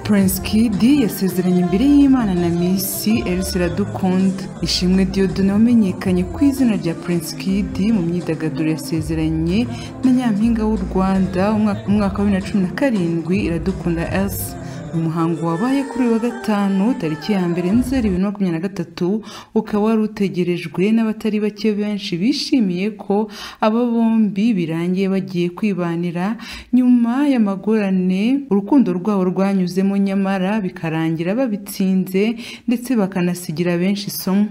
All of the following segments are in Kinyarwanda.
Prince Kid yasezeranye imbere y'Imana na Miss Elsa Iradukunda. Ishimwe Dieudonné wamenyekanye ku izina rya Prince Kid mu myidagaduro yasezeranye na Nyampinga w'u Rwanda umwaka wa 2017 Iradukunda Elsa. Umuhango wabaye kuri uyu wa gatanu tariki ya 1 Nzeri 2023 ukaba wari utegerejwe n'abatari bake benshi bishimiye ko aba bombi birangiye bagiye kwibanira nyuma y'amagorane urukundo rwabo rwanyuzemo, nyamara bikarangira babitsinze ndetse bakanasigira benshi isomo.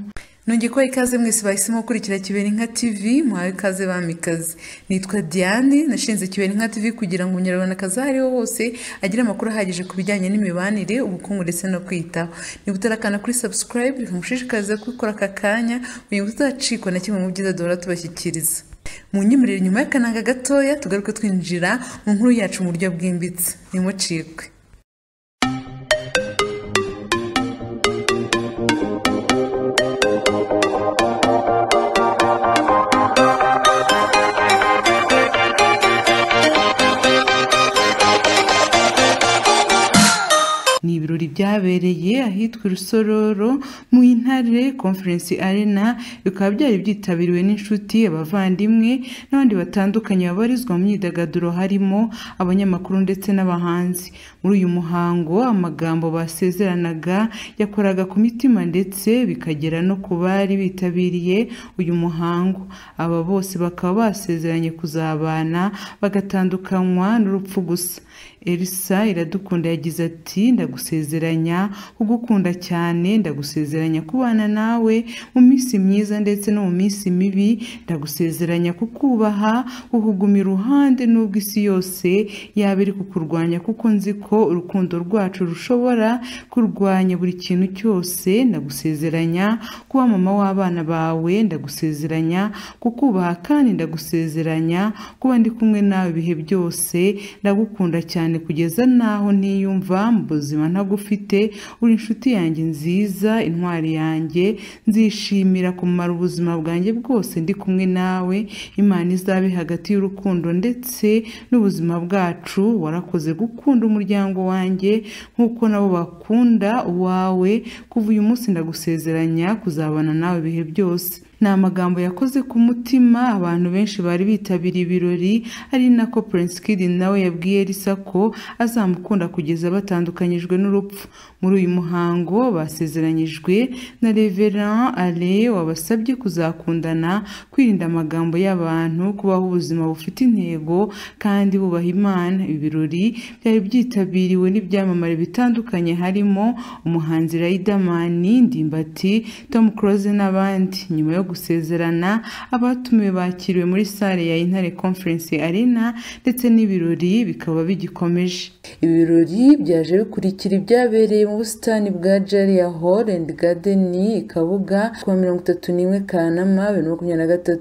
Nongeye kubaha ikaze mwese bahisemo gukurikira Kiberinka TV, muhawe ikaze bamikaze. Nitwa Diane, nashinze Kiberinka TV kugira ngo umunyarwandakazi aho ariho hose agire amakuru ahagije ku bijyanye n'imibanire, ubukungu ndetse no kwitaho. Niba utarakanda kuri subscribe, reka ngushishikarize kubikora aka kanya kugira ngo utazacikwa na kimwe mu byiza duhora tubashyikiriza. Mu nyemerere nyuma y'akananga gatoya tugaruke twinjira mu nkuru yacu mu buryo bwimbitse. Ntimucikwe. Ni ibirori byabereye ahitwa Rusororo mu Intare Conference Arena, bikaba byari byitabiriwe n'inshuti, abavandimwe n'abandi batandukanye babarizwa mu myidagaduro harimo abanyamakuru ndetse n'abahanzi. Muri uyu muhango amagambo basezeranaga yakoraga ku mitima ndetse bikagera no ku bari bitabiriye uyu muhango. Aba bose bakaba basezeranye kuzabana bagatandukanywa n'urupfu gusa. Elsa Iradukunda yagize ati: "Ndagusezeranya kugukunda cyane, ndagusezeranya kubana nawe mu minsi myiza ndetse no mu minsi mibi, ndagusezeranya kukubaha, kukuguma iruhande nubwo isi yose yaba iri kukurwanya, kuko nzi ko urukundo rwacu rushobora kurwanya buri kintu cyose. Ndagusezeranya kuba mama w'abana bawe, ndagusezeranya kukubaha kandi ndagusezeranya kuba ndi kumwe nawe ibihe byose. Ndagukunda cyane kugeza naho ntiyumva mu buzima ntagufite, uri inshuti yanjye nziza, intwari yanjye, nzishimira kumara ubuzima bwanjye bwose ndi kumwe nawe. Imana izabe hagati y'urukundo ndetse n'ubuzima bwacu. Warakoze gukunda umuryango wanjye nk'uko nabo bakunda uwawe. Kuva uyu munsi ndagusezeranya kuzabana nawe ibihe byose." Ni amagambo yakoze ku mutima abantu benshi bari bitabiriye ibirori, ari nako Prince Kid nawe yabwiye Elsa ko azamukunda kugeza batandukanyijwe n'urupfu. Muri uyu muhango basezeranyijwe na Reverend Ale wabasabye kuzakundana, kwirinda amagambo y'abantu, kubaho ubuzima bufite intego kandi bubaha Imana. Ibi birori byari byitabiriwe n'ibyamamare bitandukanye harimo umuhanzi Riderman, Ndimbati, Tom Close n'abandi. Nyuma yo gusezerana abatumiwe bakiriwe muri salle ya Intare Conference Arena ndetse n'ibirori bikaba bigikomeje. Ibirori byaje bikurikira ibyabereye mu busitani bwa Jalia Hall and Garden i Kabuga kuwa 31 Kanama 2023.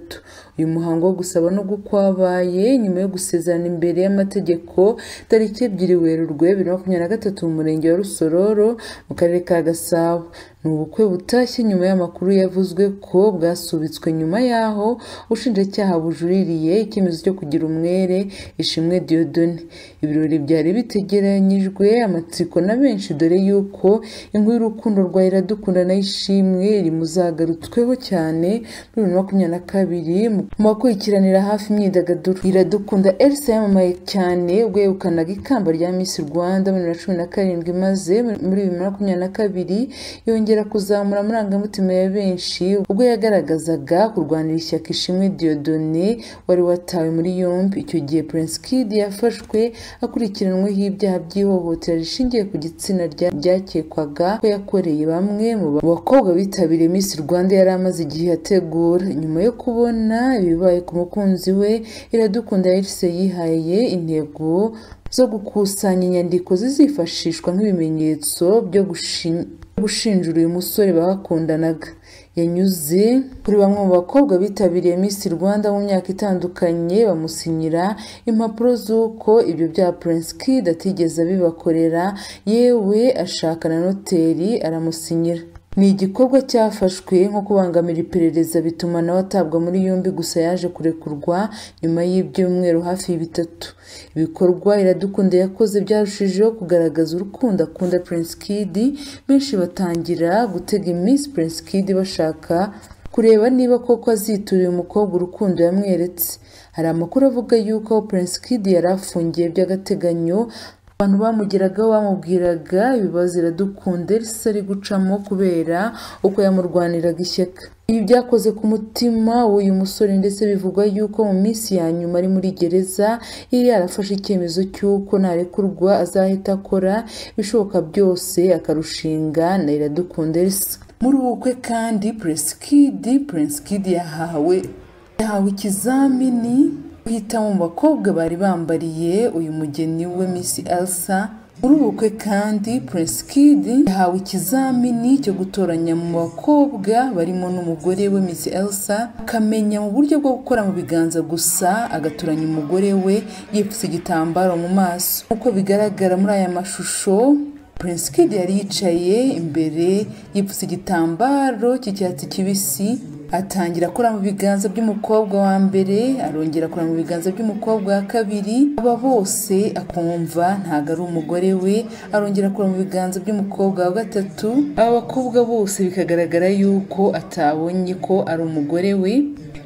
Uyu muhango wo gusaba no gukwabaye nyuma yo gusezerana imbere y'amategeko tariki 2 Werurwe 2023 mu murenge wa Rusororo mu karere ka Gasabo. Ni ubukwe butashye nyuma y'amakuru yavuzwe ko bwasubitswe nyuma y'aho ubushinjacyaha bujuririye icyemezo cyo kugira umwere Ishimwe Dieudonné. Ibirori byari bitegeranyijwe amatsiko na benshi dore yuko inkuru y'urukundo rwa Iradukunda na Ishimwe iri muzagarutsweho cyane muri 2022 mu bakurikiranira hafi imyidagaduro. Iradukunda Elsa yamamaye cyane ubwo yegukanaga ikamba rya Miss Rwanda muri 2017, maze muri 2022 yongera kuzamura amarangamutima ya benshi ubwo yagaragazaga kurwanira ishyaka Ishimwe Dieudonné wari watawe muri yombi. Icyo gihe Prince Kid yafashwe akurikiranweho ibyaha by'ihohotera rishingiye ku gitsina ryakekwaga ko yakoreye bamwe mu bakobwa bitabiriye Miss Rwanda yari amaze igihe ategura. Nyuma yo kubona ibibaye ku mukunzi we, Iradukunda Elsa yihaye intego zo gukusanya inyandiko zizifashishwa nk'ibimenyetso byo gushinjura uyu musore bakundanaga. Yanyuze kuri bamwe mu bakobwa bitabiriye Miss Rwanda mu myaka itandukanye bamusinyira impapuro z'uko ibyo bya Prince Kid atigeze abibakorera, yewe ashaka na noteri aramusinyira. Ni igikorwa cyafashwe nko kubangamira iperereza bituma nawe atabwa muri yombi, gusa yaje kurekurwa nyuma y'ibyumweru hafi 3. Ibikorwa Iradukunda yakoze byarushijeho kugaragaza urukundo akunda Prince Kid, benshi batangira gutega iminsi Prince Kid bashaka kureba niba koko aziturira umukobwa urukundo yamweretse. Hari amakuru avuga yuko aho Prince Kid yari afungiye by'agateganyo, abantu bamugeragaho bamubwiraga ibibazo Iradukunda Elsa ari gucamo kubera uko yamurwaniraga ishyaka. Ibi byakoze ku mutima w'uyu musore, ndetse bivugwa yuko mu minsi ya nyuma ari muri gereza yari yarafashe icyemezo cy'uko narekurwa azahita akora ibishoboka byose akarushinga na Iradukunda Elsa. Muri ubu bukwe kandi Prince Kid yahawe ikizamini guhitamo mu bakobwa bari bambariye uyu mugeni we Miss Elsa. Muri ubu bukwe kandi Prince Kid yahawe ikizamini cyo gutoranya mu bakobwa barimo n'umugore we Miss Elsa, akamenya mu buryo bwo gukora mu biganza gusa, agatoranya umugore we yipfutse igitambaro mu maso. Nk'uko bigaragara muri aya mashusho, Prince Kid yari yicaye imbere yipfutse igitambaro cy'icyatsi kibisi, atangira akora mu biganza by'umukobwa wa mbere, arongera akora mu biganza by'umukobwa wa kabiri, aba bose akumva ntago ari umugore we, arongera akora mu biganza by'umukobwa wa gatatu, aba bakobwa bose bikagaragara yuko atabonye ko ari umugore we.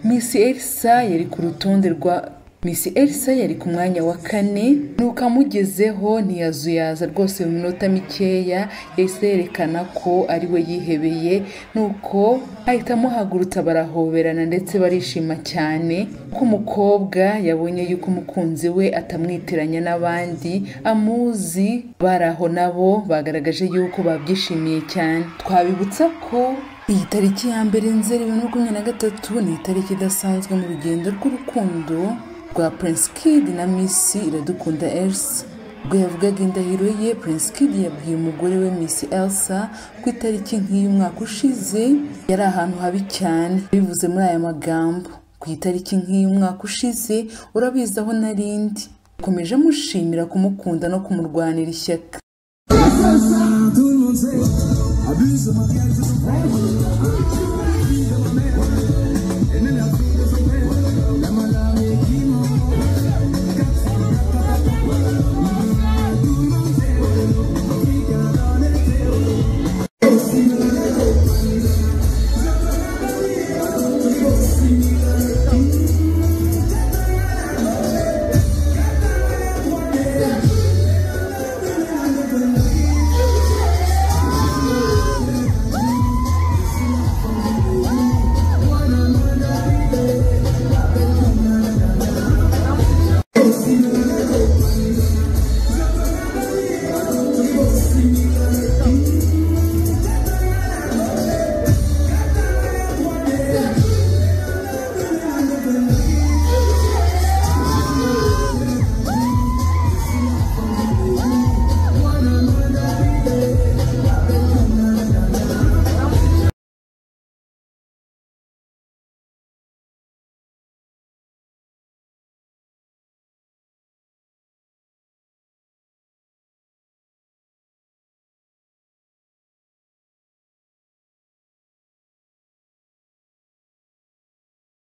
Miss Elsa yari ku rutonde rwa Miss Elsa yari ku mwanya wa 4, nuko amugezeho ntiyazuyaza rwose, mu minota mikeya yahise yerekana ko ari we yihebeye, nuko ahita amuhagurutsa barahoberana ndetse barishima cyane ko umukobwa yabonye yuko umukunzi we atamwitiranya n'abandi amuzi. Bari aho nabo bagaragaje yuko babyishimiye cyane. Twabibutsa ko iyi tariki ya 1 Nzeri 2023 ni itariki idasanzwe mu rugendo rw'urukundo rwa Prince Kid na Miss Iradukunda Elsa. Ubwo yavugaga indahiro ye, Prince Kid yabwiye umugore we Miss Elsa ku itariki nk'iyi umwaka ushize yari ahantu habi cyane. Bivuze muri aya magambo: ku itariki nk'iyi umwaka ushize urabizi aho narindi. Yakomeje amushimira kumukunda no kumurwanira ishyaka.